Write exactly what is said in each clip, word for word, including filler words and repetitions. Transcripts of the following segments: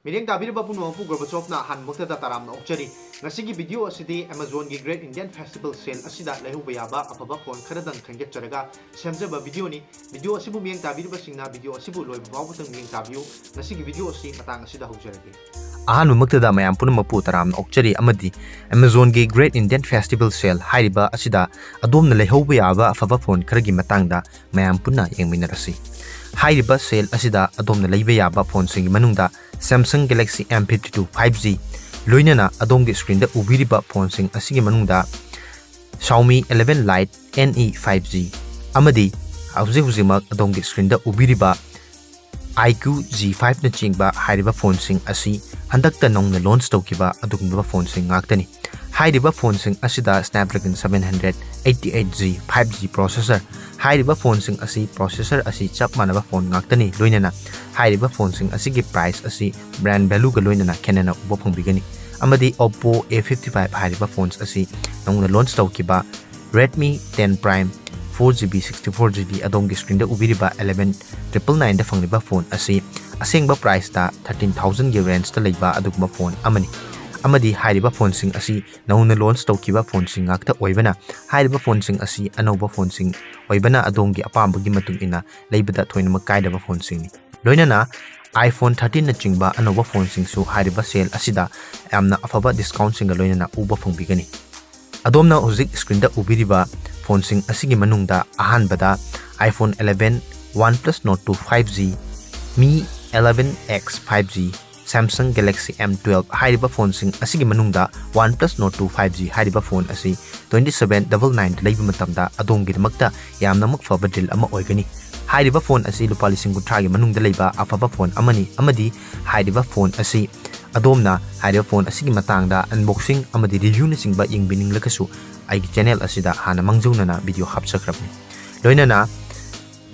ꯃꯤꯠꯌꯦꯡ ꯇꯥꯕꯤꯔꯤꯕ ꯄꯨꯝꯅꯃꯛꯄꯨ ꯒꯣꯔꯕꯆꯣꯞꯅ ꯑꯍꯥꯟꯕꯃꯛꯇꯗ ꯇꯔꯥꯝꯅ ꯑꯣꯛꯆꯔꯤ꯫ ꯉꯁꯤꯒꯤ video ꯑꯁꯤꯗꯤ Amazonꯒꯤ Great Indian Festival Sale ꯑꯁꯤꯗ ꯂꯩꯍꯧꯕ ꯌꯥꯕ ꯑꯐꯕ phone ꯈꯔꯗꯪ ꯈꯟꯒꯠꯆꯔꯒ ꯁꯦꯝꯖꯕ videoꯅꯤ꯫ Video ꯑꯁꯤꯕꯨ ꯃꯤꯠꯌꯦꯡ ꯇꯥꯕꯤꯔꯤꯕꯁꯤꯡꯅ video ꯑꯁꯤꯕꯨ ꯂꯣꯏꯕ ꯐꯥꯎꯕꯗꯪ ꯃꯤꯠꯌꯦꯡ ꯇꯥꯕꯤꯌꯨ꯫ ꯉꯁꯤꯒꯤ video ꯑꯁꯤ ꯃꯇꯥꯡ ꯑꯁꯤꯗ ꯍꯧꯖꯔꯒꯦ꯫ ꯑꯍꯥꯟꯕꯃꯛꯇꯗ ꯃꯌꯥꯝ ꯄꯨꯝꯅꯃꯛꯄꯨ ꯇꯔꯥꯝꯅ ꯑꯣꯛꯆꯔꯤ ꯑꯃꯗꯤ Amazonꯒꯤ Great Indian Festival Sale ꯍꯥꯏꯔꯤꯕ ꯑꯁꯤꯗ ꯑꯗꯣꯝꯅ ꯂꯩꯍꯧꯕ ꯌꯥꯕ ꯑꯐꯕ phone ꯈꯔꯒꯤ ꯃꯇꯥꯡꯗ ꯃꯌꯥꯝ ꯄꯨꯟꯅ ꯌꯦꯡꯃꯤꯟꯅꯔꯁꯤ꯫ ꯍꯥꯏꯔꯤꯕ sale ꯑꯁꯤꯗ ꯑꯗꯣꯝꯅ ꯂꯩꯕ ꯌꯥꯕ phoneꯁꯤꯡꯒꯤ ꯃꯅꯨꯡꯗ Samsung Galaxy M fifty two five G, ꯂꯣꯏꯅꯅ ꯑꯗꯣꯝꯒꯤ screenꯗ ꯎꯕꯤꯔꯤꯕ phoneꯁꯤꯡ ꯑꯁꯤꯒꯤ ꯃꯅꯨꯡꯗ Xiaomi eleven Lite N E five G ꯑꯃꯗꯤ ꯍꯧꯖꯤꯛ ꯍꯧꯖꯤꯛꯃꯛ ꯑꯗꯣꯝꯒꯤ screenꯗ ꯎꯕꯤꯔꯤꯕ iQOO G five ꯅꯆꯤꯡꯕ ꯍꯥꯏꯔꯤꯕ phoneꯁꯤꯡ ꯑꯁꯤ ꯍꯟꯗꯛꯇ ꯅꯧꯅ launch ꯇꯧꯈꯤꯕ ꯑꯗꯨꯒꯨꯝꯂꯕ phoneꯁꯤꯡ ꯉꯥꯛꯇꯅꯤ꯫ ꯍꯥꯏꯔꯤꯕ phoneꯁꯤꯡ ꯑꯁꯤꯗ Snapdragon seven hundred eighty eight G five G processor, ꯍꯥꯏꯔꯤꯕ phoneꯁꯤꯡ ꯑꯁꯤ processor ꯑꯁꯤ ꯆꯞ ꯃꯥꯟꯅꯕ phone ꯉꯥꯛꯇꯅꯤ, ꯂꯣꯏꯅꯅ ꯍꯥꯏꯔꯤꯕ phoneꯁꯤꯡ ꯑꯁꯤꯒꯤ price ꯑꯁꯤ brand valueꯒ ꯂꯣꯏꯅꯅ ꯈꯦꯠꯅꯅ ꯎꯕ ꯐꯪꯕꯤꯒꯅꯤ꯫ ꯑꯃꯗꯤ Oppo A fifty five ꯍꯥꯏꯔꯤꯕ phones ꯑꯁꯤ ꯅꯧꯅ launch ꯇꯧꯈꯤꯕ Redmi ten Prime four G B sixty four G B ꯑꯗꯣꯝꯒꯤ screenꯗ ꯎꯕꯤꯔꯤꯕ eleven triple nineꯗ ꯐꯪꯂꯤꯕ phone ꯑꯁꯤ ꯑꯁꯦꯡꯕ priceꯇ thirteen thousandꯒꯤ rangeꯇ ꯂꯩꯕ ꯑꯗꯨꯒꯨꯝꯕ phone ꯑꯃꯅꯤ꯫ ꯑꯃꯗꯤ ꯍꯥꯏꯔꯤꯕ phoneꯁꯤꯡ ꯑꯁꯤ ꯅꯧꯅ launch ꯇꯧꯈꯤꯕ phoneꯁꯤꯡ ꯉꯥꯛꯇ ꯑꯣꯏꯕꯅ, ꯍꯥꯏꯔꯤꯕ phoneꯁꯤꯡ ꯑꯁꯤ ꯑꯅꯧꯕ phoneꯁꯤꯡ ꯑꯣꯏꯕꯅ ꯑꯗꯣꯝꯒꯤ ꯑꯄꯥꯝꯕꯒꯤ ꯃꯇꯨꯡ ꯏꯟꯅ ꯂꯩꯕꯗ ꯊꯣꯏꯅꯃꯛ ꯀꯥꯏꯗꯕ phoneꯁꯤꯡꯅꯤ꯫ ꯂꯣꯏꯅꯅ iPhone thirteenꯅꯆꯤꯡꯕ ꯑꯅꯧꯕ phoneꯁꯤꯡꯁꯨ ꯍꯥꯏꯔꯤꯕ sale ꯑꯁꯤꯗ ꯌꯥꯝꯅ ꯑꯐꯕ discountꯁꯤꯡꯒ ꯂꯣꯏꯅꯅ ꯎꯕ ꯐꯪꯕꯤꯒꯅꯤ꯫ ꯑꯗꯣꯝꯅ ꯍꯧꯖꯤꯛ screenꯗ ꯎꯕꯤꯔꯤꯕ phoneꯁꯤꯡ ꯑꯁꯤꯒꯤ ꯃꯅꯨꯡꯗ ꯑꯍꯥꯟꯕꯗ iPhone eleven, OnePlus Nord two five G, Mi eleven X five G, Samsung Galaxy M twelve ꯍꯥꯏꯔꯤꯕ phoneꯁꯤꯡ ꯑꯁꯤꯒꯤ ꯃꯅꯨꯡꯗ OnePlus Nord two five G ꯍꯥꯏꯔꯤꯕ phone ꯑꯁꯤ twenty seven double nineꯗ ꯂꯩꯕ ꯃꯇꯝꯗ ꯑꯗꯣꯝꯒꯤꯗꯃꯛꯇ ꯌꯥꯝꯅꯃꯛ ꯐꯕ deal ꯑꯃ ꯑꯣꯏꯒꯅꯤ꯫ ꯍꯥꯏꯔꯤꯕ phone ꯑꯁꯤ ꯂꯨꯄꯥ ꯂꯤꯁꯤꯡ ꯀꯨꯟꯊ꯭ꯔꯥꯒꯤ ꯃꯅꯨꯡꯗ ꯂꯩꯕ ꯑꯐꯕ phone ꯑꯃꯅꯤ ꯑꯃꯗꯤ ꯍꯥꯏꯔꯤꯕ phone ꯑꯁꯤ ꯑꯗꯣꯝꯅ ꯍꯥꯏꯔꯤꯕ phone ꯑꯁꯤꯒꯤ ꯃꯇꯥꯡꯗ unboxing ꯑꯃꯗꯤ reviewꯅꯆꯤꯡꯕ ꯌꯦꯡꯕꯤꯅꯤꯡꯂꯒꯁꯨ ꯑꯩꯒꯤ channel ꯑꯁꯤꯗ ꯍꯥꯟꯅ ꯃꯥꯡꯖꯧꯅꯅ video ꯍꯥꯞꯆꯈ꯭ꯔꯕꯅꯤ꯫ ꯂꯣꯏꯅꯅ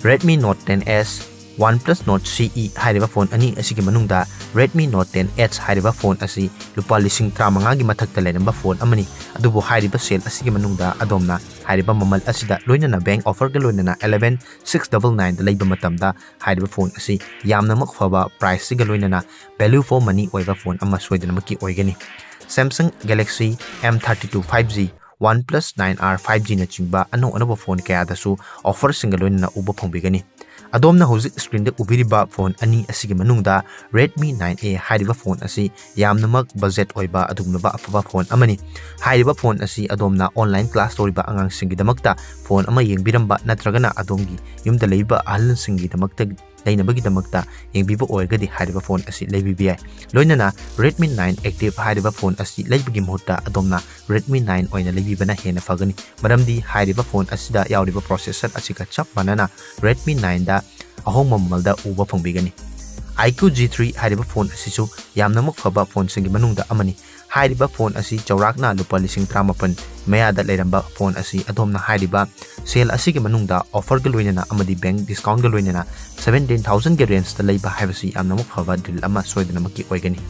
Redmi Note ten S, OnePlus Nord C E ꯍꯥꯏꯔꯤꯕ ꯐꯣꯟ ꯑꯅꯤ ꯑꯁꯤꯒꯤ ꯃꯅꯨꯡꯗ Redmi Note ten H ꯍꯥꯏꯔꯤꯕ ꯐꯣꯟ ꯑꯁꯤ ꯂꯨꯄꯥ ꯂꯤꯁꯤꯡ ꯇꯔꯥꯃꯉꯥꯒꯤ ꯃꯊꯛꯇ ꯂꯩꯔꯝꯕ ꯐꯣꯟ ꯑꯃꯅꯤ꯫ ꯑꯗꯨꯕꯨ ꯍꯥꯏꯔꯤꯕ ꯁꯦꯜ ꯑꯁꯤꯒꯤ ꯃꯅꯨꯡꯗ ꯑꯗꯣꯝꯅ ꯍꯥꯏꯔꯤꯕ ꯃꯃꯜ ꯑꯁꯤꯗ ꯂꯣꯏꯅꯅ bank offerꯒ ꯂꯣꯏꯅꯅ eleven six double nineꯗ ꯂꯩꯕ ꯃꯇꯝꯗ ꯍꯥꯏꯔꯤꯕ ꯐꯣꯟ ꯑꯁꯤ ꯌꯥꯝꯅꯃꯛ ꯐꯕ priceꯁꯤꯒ ꯂꯣꯏꯅꯅ value for money ꯑꯣꯏꯕ ꯐꯣꯟ ꯑꯃ ꯁꯣꯏꯗꯅꯃꯛꯀꯤ ꯑꯣꯏꯒꯅꯤ꯫ Samsung Galaxy M thirty two five G, OnePlus nine R five Gꯅꯆꯤꯡꯕ ꯑꯅꯧ ꯑꯅꯧꯕ ꯐꯣꯟ ꯀꯌꯥꯗꯁꯨ offerꯁꯤꯡꯒ ꯂꯣꯏꯅꯅ ꯎꯕ ꯐꯪꯕꯤꯒꯅꯤ꯫ ꯑꯗꯣꯝꯅ ꯍꯧꯖꯤꯛ screenꯗ ꯎꯕꯤꯔꯤꯕ ꯐꯣꯟ ꯑꯅꯤ ꯑꯁꯤꯒꯤ ꯃꯅꯨꯡꯗ Redmi nine A ꯍꯥꯏꯔꯤꯕ ꯐꯣꯟ ꯑꯁꯤ ꯌꯥꯝꯅꯃꯛ budget ꯑꯣꯏꯕ ꯑꯗꯨꯒꯨꯝꯂꯕ ꯑꯐꯕ ꯐꯣꯟ ꯑꯃꯅꯤ꯫ ꯍꯥꯏꯔꯤꯕ ꯐꯣꯟ ꯑꯁꯤ ꯑꯗꯣꯝꯅ online class ꯇꯧꯔꯤꯕ ꯑꯉꯥꯡꯁꯤꯡꯒꯤꯗꯃꯛꯇ ꯐꯣꯟ ꯑꯃ ꯌꯦꯡꯕꯤꯔꯝꯕ ꯅꯠꯇ꯭ꯔꯒꯅ ꯑꯗꯣꯝꯒꯤ ꯌꯨꯝꯗ ꯂꯩꯕ ꯑꯍꯜꯁꯤꯡꯒꯤꯗꯃꯛꯇ ꯂꯩꯅꯕꯒꯤꯗꯃꯛꯇ ꯌꯦꯡꯕꯤꯕ ꯑꯣꯏꯔꯒꯗꯤ ꯍꯥꯏꯔꯤꯕ ꯐꯣꯟ ꯑꯁꯤ ꯂꯩꯕꯤꯕ ꯌꯥꯏ꯫ ꯂꯣꯏꯅꯅ Redmi nine Active ꯍꯥꯏꯔꯤꯕ ꯐꯣꯟ ꯑꯁꯤ ꯂꯩꯕꯒꯤ ꯃꯍꯨꯠꯇ ꯑꯗꯣꯝꯅ Redmi nine ꯑꯣꯏꯅ ꯂꯩꯕꯤꯕꯅ ꯍꯦꯟꯅ ꯐꯒꯅꯤ, ꯃꯔꯝꯗꯤ ꯍꯥꯏꯔꯤꯕ ꯐꯣꯟ ꯑꯁꯤꯗ ꯌꯥꯎꯔꯤꯕ processor ꯑꯁꯤꯒ ꯆꯞ ꯃꯥꯟꯅꯅ Redmi nineꯗ ꯑꯍꯣꯡꯕ ꯃꯃꯜꯗ ꯎꯕ ꯐꯪꯕꯤꯒꯅꯤ꯫ iQOO G three ꯍꯥꯏꯔꯤꯕ ꯐꯣꯟ ꯑꯁꯤꯁꯨ ꯌꯥꯝꯅꯃꯛ ꯐꯕ ꯐꯣꯟꯁꯤꯡꯒꯤ ꯃꯅꯨꯡꯗ ꯑꯃꯅꯤ꯫ ꯍꯥꯏꯔꯤꯕ ꯐꯣꯟ ꯑꯁꯤ ꯆꯥꯎꯔꯥꯛꯅ ꯂꯨꯄꯥ ꯂꯤꯁꯤꯡ ꯇꯔꯥꯃꯥꯄꯟ ꯃꯌꯥꯗ ꯂꯩꯔꯝꯕ ꯐꯣꯟ ꯑꯁꯤ ꯑꯗꯣꯝꯅ ꯍꯥꯏꯔꯤꯕ ꯁꯦꯜ ꯑꯁꯤꯒꯤ ꯃꯅꯨꯡꯗ offerꯒ ꯂꯣꯏꯅꯅ ꯑꯃꯗꯤ bank discountꯒ ꯂꯣꯏꯅꯅ seventeen thousandꯒꯤ rangeꯇ ꯂꯩꯕ ꯍꯥꯏꯕꯁꯤ ꯌꯥꯝꯅꯃꯛ ꯐꯕ deal ꯑꯃ ꯁꯣꯏꯗꯅꯃꯛꯀꯤ ꯑꯣꯏꯒꯅꯤ꯫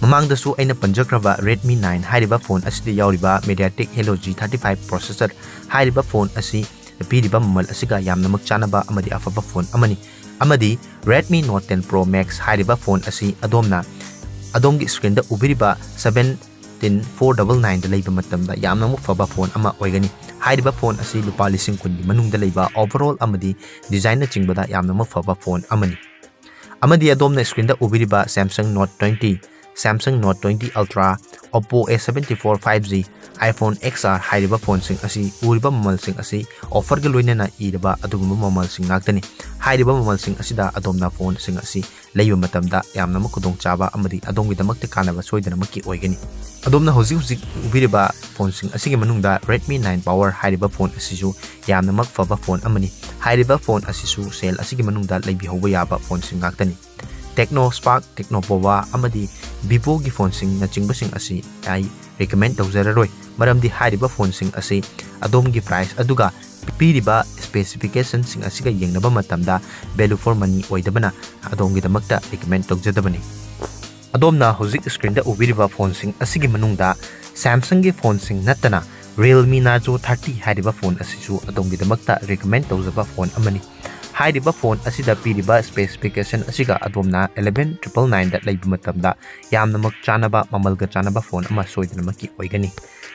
ꯃꯃꯥꯡꯗꯁꯨ ꯑꯩꯅ ꯄꯟꯖꯈ꯭ꯔꯕ Redmi nine ꯍꯥꯏꯔꯤꯕ ꯐꯣꯟ ꯑꯁꯤꯗ ꯌꯥꯎꯔꯤꯕ MediaTek Helio G thirty five processor ꯍꯥꯏꯔꯤꯕ ꯐꯣꯟ ꯑꯁꯤ ꯄꯤꯔꯤꯕ ꯃꯃꯜ ꯑꯁꯤꯒ ꯌꯥꯝꯅꯃꯛ ꯆꯥꯟꯅꯕ ꯑꯃꯗꯤ ꯑꯐꯕ ꯐꯣꯟ ꯑꯃꯅꯤ꯫ ꯑꯃꯗꯤ Redmi Note ten Pro Max ꯍꯥꯏꯔꯤꯕ ꯐꯣꯟ ꯑꯁꯤ ꯑꯗꯣꯝꯅ ꯑꯗꯣꯝꯒꯤ screenꯗ ꯎꯕꯤꯔꯤꯕ seventeen four double nineꯗ ꯂꯩꯕ ꯃꯇꯝꯗ ꯌꯥꯝꯅꯃꯛ ꯐꯕ ꯐꯣꯟ ꯑꯃ ꯑꯣꯏꯒꯅꯤ꯫ ꯍꯥꯏꯔꯤꯕ ꯐꯣꯟ ꯑꯁꯤ ꯂꯨꯄꯥ ꯂꯤꯁꯤꯡ ꯀꯨꯟꯒꯤ ꯃꯅꯨꯡꯗ ꯂꯩꯕ overall ꯑꯃꯗꯤ designꯅꯆꯤꯡꯕꯗ ꯌꯥꯝꯅꯃꯛ ꯐꯕ ꯐꯣꯟ ꯑꯃꯅꯤ꯫ ꯑꯃꯗꯤ ꯑꯗꯣꯝꯅ screenꯗ ꯎꯕꯤꯔꯤꯕ Samsung Note twenty, Samsung Note twenty Ultra, Oppo A seventy four five G, iPhone X R ꯍꯥꯏꯔꯤꯕ ꯐꯣꯟꯁꯤꯡ ꯑꯁꯤ ꯎꯔꯤꯕ ꯃꯃꯜꯁꯤꯡ ꯑꯁꯤ offerꯒ ꯂꯣꯏꯅꯅ ꯏꯔꯕ ꯑꯗꯨꯒꯨꯝꯕ ꯃꯃꯜꯁꯤꯡ ꯉꯥꯛꯇꯅꯤ꯫ ꯍꯥꯏꯔꯤꯕ ꯃꯃꯜꯁꯤꯡ ꯑꯁꯤꯗ ꯑꯗꯣꯝꯅ ꯐꯣꯟꯁꯤꯡ ꯑꯁꯤ ꯂꯩꯕ ꯃꯇꯝꯗ ꯌꯥꯝꯅꯃꯛ ꯈꯨꯗꯣꯡꯆꯥꯕ ꯑꯃꯗꯤ ꯑꯗꯣꯝꯒꯤꯗꯃꯛꯇ ꯀꯥꯟꯅꯕ ꯁꯣꯏꯗꯅꯃꯛꯀꯤ ꯑꯣꯏꯒꯅꯤ꯫ ꯑꯗꯣꯝꯅ ꯍꯧꯖꯤꯛ ꯍꯧꯖꯤꯛ ꯎꯕꯤꯔꯤꯕ ꯐꯣꯟꯁꯤꯡ ꯑꯁꯤꯒꯤ ꯃꯅꯨꯡꯗ Redmi nine Power ꯍꯥꯏꯔꯤꯕ ꯐꯣꯟ ꯑꯁꯤꯁꯨ ꯌꯥꯝꯅꯃꯛ ꯐꯕ ꯐꯣꯟ ꯑꯃꯅꯤ꯫ ꯍꯥꯏꯔꯤꯕ ꯐꯣꯟ ꯑꯁꯤꯁꯨ ꯁꯦꯜ ꯑꯁꯤꯒꯤ ꯃꯅꯨꯡꯗ ꯂꯩꯕꯤꯍꯧꯕ ꯌꯥꯕ ꯐꯣꯟꯁꯤꯡ ꯉꯥꯛꯇꯅꯤ꯫ Tecno Spark, Tecno Pova ꯑꯃꯗꯤ Vivoꯒꯤ ꯐꯣꯟꯁꯤꯡꯅꯆꯤꯡꯕꯁꯤꯡ ꯑꯁꯤ ꯑꯩ recommend ꯇꯧꯖꯔꯔꯣꯏ, ꯃꯔꯝꯗꯤ ꯍꯥꯏꯔꯤꯕ ꯐꯣꯟꯁꯤꯡ ꯑꯁꯤ ꯑꯗꯣꯝꯒꯤ price ꯑꯗꯨꯒ ꯄꯤꯔꯤꯕ specificationꯁꯤꯡ ꯑꯁꯤꯒ ꯌꯦꯡꯅꯕ ꯃꯇꯝꯗ value for money ꯑꯣꯏꯗꯕꯅ ꯑꯗꯣꯝꯒꯤꯗꯃꯛꯇ recommend ꯇꯧꯖꯗꯕꯅꯤ꯫ ꯑꯗꯣꯝꯅ ꯍꯧꯖꯤꯛ screenꯗ ꯎꯕꯤꯔꯤꯕ phoneꯁꯤꯡ ꯑꯁꯤꯒꯤ ꯃꯅꯨꯡꯗ Samsungꯒꯤ phoneꯁꯤꯡ ꯅꯠꯇꯅ Realme Narzo thirty ꯍꯥꯏꯔꯤꯕ phone ꯑꯁꯤꯁꯨ ꯑꯗꯣꯝꯒꯤꯗꯃꯛꯇ recommend ꯇꯧꯖꯕ phone ꯑꯃꯅꯤ꯫ ꯍꯥꯏꯔꯤꯕ phone ꯑꯁꯤꯗ ꯄꯤꯔꯤꯕ specification ꯑꯁꯤꯒ ꯑꯗꯣꯝꯅ eleven triple nineꯗ ꯂꯩꯕ ꯃꯇꯝꯗ ꯌꯥꯝꯅꯃꯛ ꯆꯥꯅꯕ, ꯃꯃꯜꯒ ꯆꯥꯅꯕ phone ꯑꯃ ꯁꯣꯏꯗꯅꯃꯛꯀꯤ ꯑꯣꯏꯒꯅꯤ꯫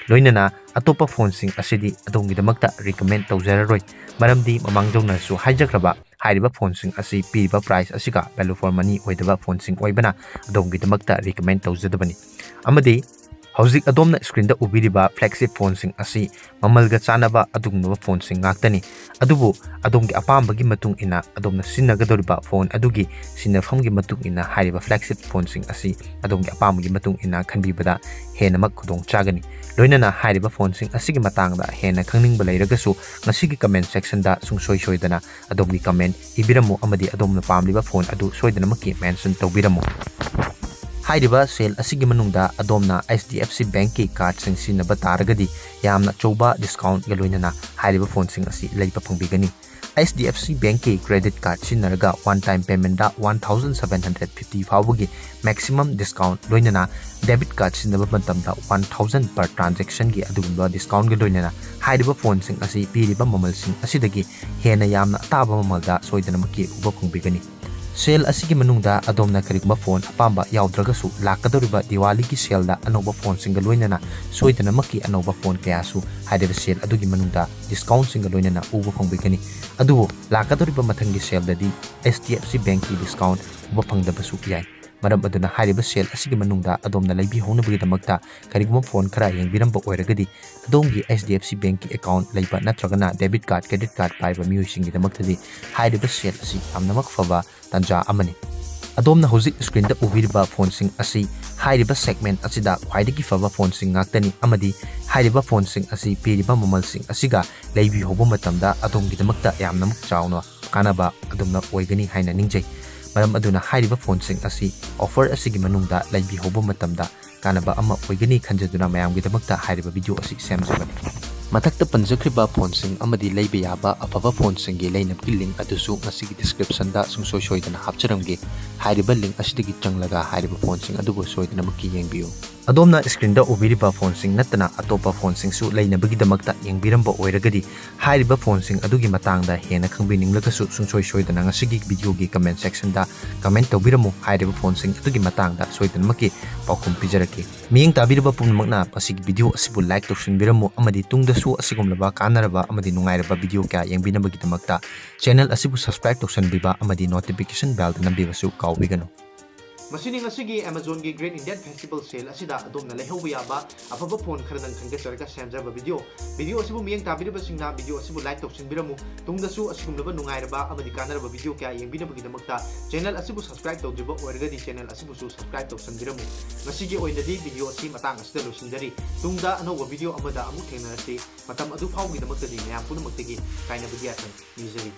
ꯂꯣꯏꯅꯅ ꯑꯇꯣꯞꯄ phoneꯁꯤꯡ ꯑꯁꯤꯗꯤ ꯑꯗꯣꯝꯒꯤꯗꯃꯛꯇ recommend ꯇꯧꯖꯔꯔꯣꯏ, ꯃꯔꯝꯗꯤ ꯃꯃꯥꯡꯗꯧꯅꯁꯨ ꯍꯥꯏꯖꯈ꯭ꯔꯕ ꯍꯥꯏꯔꯤꯕ phoneꯁꯤꯡ ꯑꯁꯤ ꯄꯤꯔꯤꯕ price ꯑꯁꯤꯒ value for money ꯑꯣꯏꯗꯕ phoneꯁꯤꯡ ꯑꯣꯏꯕꯅ ꯑꯗꯣꯝꯒꯤꯗꯃꯛꯇ recommend ꯇꯧꯖꯗꯕꯅꯤ꯫ ꯑꯃꯗꯤ ꯍꯧꯖꯤꯛ ꯑꯗꯣꯝꯅ screenꯗ ꯎꯕꯤꯔꯤꯕ flagship phoneꯁꯤꯡ ꯑꯁꯤ ꯃꯃꯜꯒ ꯆꯥꯅꯕ ꯑꯗꯨꯒꯨꯝꯂꯕ phoneꯁꯤꯡ ꯉꯥꯛꯇꯅꯤ꯫ ꯑꯗꯨꯕꯨ ꯑꯗꯣꯝꯒꯤ ꯑꯄꯥꯝꯕꯒꯤ ꯃꯇꯨꯡ ꯏꯟꯅ ꯑꯗꯣꯝꯅ ꯁꯤꯖꯤꯟꯅꯒꯗꯧꯔꯤꯕ phone ꯑꯗꯨꯒꯤ ꯁꯤꯖꯤꯟꯅꯐꯝꯒꯤ ꯃꯇꯨꯡ ꯏꯟꯅ ꯍꯥꯏꯔꯤꯕ flagship phoneꯁꯤꯡ ꯑꯁꯤ ꯑꯗꯣꯝꯒꯤ ꯑꯄꯥꯝꯕꯒꯤ ꯃꯇꯨꯡ ꯏꯟꯅ ꯈꯟꯕꯤꯕꯗ ꯍꯦꯟꯅꯃꯛ ꯈꯨꯗꯣꯡ ꯆꯥꯒꯅꯤ꯫ ꯂꯣꯏꯅꯅ ꯍꯥꯏꯔꯤꯕ phoneꯁꯤꯡ ꯑꯁꯤꯒꯤ ꯃꯇꯥꯡꯗ ꯍꯦꯟꯅ ꯈꯪꯅꯤꯡꯕ ꯂꯩꯔꯒꯁꯨ ꯉꯁꯤꯒꯤ comment sectionꯗ ꯁꯨꯡꯁꯣꯏ ꯁꯣꯏꯗꯅ ꯑꯗꯣꯝꯒꯤ comment ꯏꯕꯤꯔꯝꯃꯨ ꯑꯃꯗꯤ ꯑꯗꯣꯝꯅ ꯄꯥꯝꯂꯤꯕ phone ꯑꯗꯨ ꯁꯣꯏꯗꯅꯃꯛꯀꯤ mention ꯇꯧꯕꯤꯔꯝꯃꯨ꯫ ꯍꯥꯏꯔꯤꯕ sale ꯑꯁꯤꯒꯤ ꯃꯅꯨꯡꯗ ꯑꯗꯣꯝꯅ H D F C Bankꯀꯤ cardꯁꯤꯡ ꯁꯤꯖꯤꯟꯅꯕ ꯇꯥꯔꯒꯗꯤ ꯌꯥꯝꯅ ꯑꯆꯧꯕ discountꯒ ꯂꯣꯏꯅꯅ ꯍꯥꯏꯔꯤꯕ phoneꯁꯤꯡ ꯑꯁꯤ ꯂꯩꯕ ꯐꯪꯕꯤꯒꯅꯤ꯫ H D F C Bankꯀꯤ credit card ꯁꯤꯖꯤꯟꯅꯔꯒ one time paymentꯗ one thousand seven hundred fifty ꯐꯥꯎꯕꯒꯤ maximum discount ꯂꯣꯏꯅꯅ debit card ꯁꯤꯖꯤꯟꯅꯕ ꯃꯇꯝꯗ one thousand per transactionꯒꯤ ꯑꯗꯨꯒꯨꯝꯕ discountꯒ ꯂꯣꯏꯅꯅ ꯍꯥꯏꯔꯤꯕ phoneꯁꯤꯡ ꯑꯁꯤ ꯄꯤꯔꯤꯕ ꯃꯃꯜꯁꯤꯡ ꯑꯁꯤꯗꯒꯤ ꯍꯦꯟꯅ ꯌꯥꯝꯅ ꯑꯇꯥꯕ ꯃꯃꯜꯗ ꯁꯣꯏꯗꯅꯃꯛꯀꯤ ꯎꯕ ꯐꯪꯕꯤꯒꯅꯤ꯫ Sale ꯑꯁꯤꯒꯤ ꯃꯅꯨꯡꯗ ꯑꯗꯣꯝꯅ ꯀꯔꯤꯒꯨꯝꯕ phone ꯑꯄꯥꯝꯕ ꯌꯥꯎꯗ꯭ꯔꯒꯁꯨ ꯂꯥꯛꯀꯗꯧꯔꯤꯕ ꯗꯤꯋꯥꯂꯤꯒꯤ saleꯗ ꯑꯅꯧꯕ phoneꯁꯤꯡꯒ ꯂꯣꯏꯅꯅ ꯁꯣꯏꯗꯅꯃꯛꯀꯤ ꯑꯅꯧꯕ phone ꯀꯌꯥꯁꯨ ꯍꯥꯏꯔꯤꯕ sale ꯑꯗꯨꯒꯤ ꯃꯅꯨꯡꯗ discountꯁꯤꯡꯒ ꯂꯣꯏꯅꯅ ꯎꯕ ꯐꯪꯕꯤꯒꯅꯤ꯫ ꯑꯗꯨꯕꯨ ꯂꯥꯛꯀꯗꯧꯔꯤꯕ ꯃꯊꯪꯒꯤ saleꯗꯗꯤ H D F C Bankꯀꯤ discount ꯎꯕ ꯐꯪꯗꯕꯁꯨ ꯌꯥꯏ꯫ ꯃꯔꯝ ꯑꯗꯨꯅ ꯍꯥꯏꯔꯤꯕ sale ꯑꯁꯤꯒꯤ ꯃꯅꯨꯡꯗ ꯑꯗꯣꯝꯅ ꯂꯩꯕꯤꯍꯧꯅꯕꯒꯤꯗꯃꯛꯇ ꯀꯔꯤꯒꯨꯝꯕ phone ꯈꯔ ꯌꯦꯡꯕꯤꯔꯝꯕ ꯑꯣꯏꯔꯒꯗꯤ ꯑꯗꯣꯝꯒꯤ H D F C Bankꯀꯤ account ꯂꯩꯕ ꯅꯠꯇ꯭ꯔꯒꯅ debit card, credit card ꯄꯥꯏꯕ ꯃꯤꯑꯣꯏꯁꯤꯡꯒꯤꯗꯃꯛꯇꯗꯤ ꯍꯥꯏꯔꯤꯕ sale ꯑꯁꯤ ꯌꯥꯝꯅꯃꯛ ꯐꯕ ꯇꯥꯟꯖꯥ ꯑꯃꯅꯤ꯫ ꯑꯗꯣꯝꯅ ꯍꯧꯖꯤꯛ screenꯗ ꯎꯕꯤꯔꯤꯕ phoneꯁꯤꯡ ꯑꯁꯤ ꯍꯥꯏꯔꯤꯕ segment ꯑꯁꯤꯗ ꯈ꯭ꯋꯥꯏꯗꯒꯤ ꯐꯕ phoneꯁꯤꯡ ꯉꯥꯛꯇꯅꯤ ꯑꯃꯗꯤ ꯍꯥꯏꯔꯤꯕ phoneꯁꯤꯡ ꯑꯁꯤ ꯄꯤꯔꯤꯕ ꯃꯃꯜꯁꯤꯡ ꯑꯁꯤꯒ ꯂꯩꯕꯤꯍꯧꯕ ꯃꯇꯝꯗ ꯑꯗꯣꯝꯒꯤꯗꯃꯛꯇ ꯌꯥꯝꯅꯃꯛ ꯆꯥꯎꯅ ꯀꯥꯟꯅꯕ ꯑꯗꯨꯝꯅ ꯑꯣꯏꯒꯅꯤ ꯍꯥꯏꯅ ꯅꯤꯡꯖꯩ꯫ ꯃꯔꯝ ꯑꯗꯨꯅ ꯍꯥꯏꯔꯤꯕ phoneꯁꯤꯡ ꯑꯁꯤ offer ꯑꯁꯤꯒꯤ ꯃꯅꯨꯡꯗ ꯂꯩꯕꯤꯍꯧꯕ ꯃꯇꯝꯗ ꯀꯥꯟꯅꯕ ꯑꯃ ꯑꯣꯏꯒꯅꯤ ꯈꯟꯖꯗꯨꯅ ꯃꯌꯥꯝꯒꯤꯗꯃꯛꯇ ꯍꯥꯏꯔꯤꯕ video ꯑꯁꯤ ꯁꯦꯝꯖꯕꯅꯤ꯫ ꯃꯊꯛꯇ ꯄꯟꯖꯈ꯭ꯔꯤꯕ ꯐꯣꯟꯁꯤꯡ ꯑꯃꯗꯤ ꯂꯩꯕ ꯌꯥꯕ ꯑꯐꯕ ꯐꯣꯟꯁꯤꯡꯒꯤ ꯂꯩꯅꯕꯒꯤ ꯂꯤꯡ ꯑꯗꯨꯁꯨ ꯉꯁꯤꯒꯤ ꯗꯤꯁꯀ꯭ꯔꯤꯞꯁꯟꯗ ꯁꯨꯡꯁꯣꯏ ꯁꯣꯏꯗꯅ ꯍꯥꯞꯆꯔꯝꯒꯦ꯫ ꯍꯥꯏꯔꯤꯕ ꯂꯤꯡ ꯑꯁꯤꯗꯒꯤ ꯆꯪꯂꯒ ꯍꯥꯏꯔꯤꯕ ꯐꯣꯟꯁꯤꯡ ꯑꯗꯨꯕꯨ ꯁꯣꯏꯗꯅꯃꯛꯀꯤ ꯌꯦꯡꯕꯤꯌꯨ꯫ ꯑꯗꯣꯝꯅ ꯁ꯭ꯀ꯭ꯔꯤꯟꯗ ꯎꯕꯤꯔꯤꯕ ꯐꯣꯟꯁꯤꯡ ꯅꯠꯇꯅ ꯑꯇꯣꯞꯄ ꯐꯣꯟꯁꯤꯡꯁꯨ ꯂꯩꯅꯕꯒꯤꯗꯃꯛꯇ ꯌꯦꯡꯕꯤꯔꯝꯕ ꯑꯣꯏꯔꯒꯗꯤ, ꯍꯥꯏꯔꯤꯕ ꯐꯣꯟꯁꯤꯡ ꯑꯗꯨꯒꯤ ꯃꯇꯥꯡꯗ ꯍꯦꯟꯅ ꯈꯪꯕꯤꯅꯤꯡꯂꯒꯁꯨ ꯁꯨꯡꯁꯣꯏ ꯁꯣꯏꯗꯅ ꯉꯁꯤꯒꯤ ꯚꯤꯗꯤꯑꯣꯒꯤ ꯀꯃꯦꯟ ꯁꯦꯛꯁꯟꯗ ꯀꯃꯦꯟ ꯇꯧꯕꯤꯔꯝꯃꯨ꯫ ꯍꯥꯏꯔꯤꯕ ꯐꯣꯟꯁꯤꯡ ꯑꯗꯨꯒꯤ ꯃꯇꯥꯡꯗ ꯁꯣꯏꯗꯅꯃꯛꯀꯤ ꯄꯥꯎꯈꯨꯝ ꯄꯤꯖꯔꯛꯀꯦ꯫ ꯃꯤꯠꯌꯦꯡ ꯇꯥꯕꯤꯔꯤꯕ ꯄꯨꯝꯅꯃꯛꯅ ꯃꯁꯤꯒꯤ ꯚꯤꯗꯤꯑꯣ ꯑꯁꯤꯕꯨ ꯂꯥꯏꯛ ꯇꯧꯁꯤꯟꯕꯤꯔꯝꯃꯨ ꯑꯃꯗꯤ ꯇꯨꯡꯗꯁꯨ ꯑꯁꯤꯒꯨꯝꯂꯕ ꯀꯥꯟꯅꯔꯕ ꯑꯃꯗꯤ ꯅꯨꯡꯉꯥꯏꯔꯕ ꯚꯤꯗꯤꯑꯣ ꯀꯌꯥ ꯌꯦꯡꯕꯤꯅꯕꯒꯤꯗꯃꯛꯇ ꯆꯦꯅꯦꯜ ꯑꯁꯤꯕꯨ ꯁꯕꯁꯀ꯭ꯔꯥꯏꯕ ꯇꯧꯁꯤꯟꯕꯤꯕ ꯑꯃꯗꯤ ꯅꯣꯇꯤꯐꯤꯀꯦꯁꯟ ꯕꯦꯜꯗ ꯅꯝꯕꯤꯕꯁꯨ ꯀꯥꯎꯕꯤꯒꯅꯨ꯫ ꯃꯁꯤꯅꯤ ꯉꯁꯤꯒꯤ Amazonꯒꯤ Great Indian Festival Sale ꯑꯁꯤꯗ ꯑꯗꯣꯝꯅ ꯂꯩꯍꯧꯕ ꯌꯥꯕ ꯑꯐꯕ ꯐꯣꯟ ꯈꯔꯗꯪ ꯈꯟꯒꯠꯆꯔꯒ ꯁꯦꯝꯖꯕ ꯚꯤꯗꯤꯑꯣ꯫ ꯚꯤꯗꯤꯑꯣ ꯑꯁꯤꯕꯨ ꯃꯤꯠꯌꯦꯡ ꯇꯥꯕꯤꯔꯤꯕꯁꯤꯡꯅ ꯚꯤꯗꯤꯑꯣ ꯑꯁꯤꯕꯨ ꯂꯥꯏꯛ ꯇꯧꯁꯤꯟꯕꯤꯔꯝꯃꯨ꯫ ꯇꯨꯡꯗꯁꯨ ꯑꯁꯤꯒꯨꯝꯂꯕ ꯅꯨꯡꯉꯥꯏꯔꯕ ꯑꯃꯗꯤ ꯀꯥꯟꯅꯔꯕ ꯚꯤꯗꯤꯑꯣ ꯀꯌꯥ ꯌꯦꯡꯕꯤꯅꯕꯒꯤꯗꯃꯛꯇ ꯆꯦꯅꯦꯜ ꯑꯁꯤꯕꯨ ꯁꯕꯁꯀ꯭ꯔꯥꯏꯕ ꯇꯧꯗ꯭ꯔꯤꯕ ꯑꯣꯏꯔꯒꯗꯤ ꯆꯦꯅꯦꯜ ꯑꯁꯤꯕꯨꯁꯨ ꯁꯕꯁꯀ꯭ꯔꯥꯏꯕ ꯇꯧꯁꯤꯟꯕꯤꯔꯝꯃꯨ꯫ ꯉꯁꯤꯒꯤ ꯑꯣꯏꯅꯗꯤ ꯚꯤꯗꯤꯑꯣ ꯑꯁꯤ ꯃꯇꯥꯡ ꯑꯁꯤꯗ ꯂꯣꯏꯁꯤꯟꯖꯔꯤ꯫ ꯇꯨꯡꯗ ꯑꯅꯧꯕ ꯚꯤꯗꯤꯑꯣ ꯑꯃꯗ ꯑꯃꯨꯛ ꯊꯦꯡꯅꯔꯁꯤ꯫ ꯃꯇꯝ ꯑꯗꯨ ꯐꯥꯎꯕꯒꯤꯗꯃꯛꯇꯗꯤ ꯃꯌꯥꯝ ꯄꯨꯝꯅꯃꯛꯇꯒꯤ ꯀꯥꯏꯅꯕꯒꯤ ꯌꯥꯊꯪ ꯅꯤꯖꯔꯤ꯫